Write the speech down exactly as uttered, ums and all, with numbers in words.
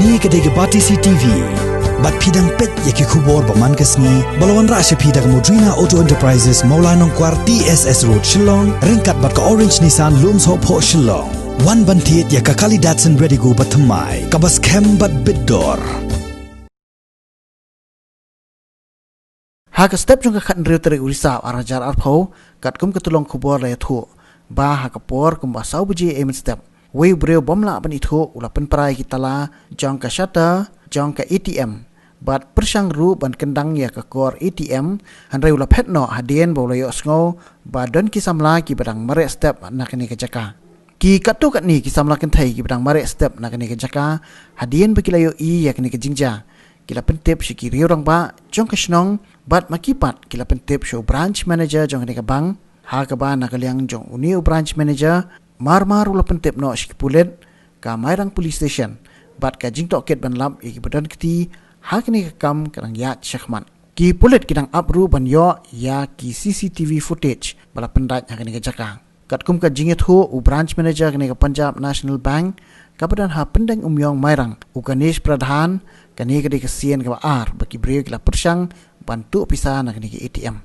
Kane ka dei ka Batesi TV. Bad phi dang peit ïa ki khubor ba man ka sngi ba la wanrah sha phi da ka Modrina Auto Enterprises, Mawlai Nongkwar, T S S Road, Shillong, ryngkat bad ka Orange Nissan, Lumsohphoh, Shillong. Wan ban thied ïa ka kali Datsun Redigo ba thymmai, kaba skhem bad bit dor. Ha ka step jong ka khathynriew tarik u Risaw ar hajar arphew, katkum ka tyllong khubor la ïathuh ba ha ka por kumba saw baje mynstep, uwei u briew bym lah ban ithuh u la pynpra ïa ki tala jong ka shutter jong ka A T M bad pyrshang ruh ban kyndang ïa ka kor A T M, hynrei u la phet noh hadien ba u la ïohsngew ba don ki samla kiba dang mareh step na kane ka jaka. Ki katto katne ki samla kynthei kiba dang mareh step na kane ka jaka, hadien ba ki la ïohi ïa kane ka jingjia, ki la pyntip sha ki riew rangbah jong ka shnong bad ma ki pat ki la pyntip sha u branch manager jong kane ka bank. Ha kaba na ka liang jong une u branch manager, mar mar u la pyntip noh sha ki pulit, ka Mairang Police Station bad ka jingtohkit ban lap ïa kiba don kti ha kane ka kam ka dang ïaid shakhmat. Ki pulit ki dang ap ruh ban ïoh ïa ki C C T V footage ba la pyndait ha kane ka jaka. Katkum ka jingïathuh u branch manager kane ka Punjab National Bank kaba don ha Pyndengumiong Mairang, u Ganesh Pradhan, kane ka dei ka sien kaba ar ba ki briew ki la pyrshang ban tuh pisa na kane ka A T M.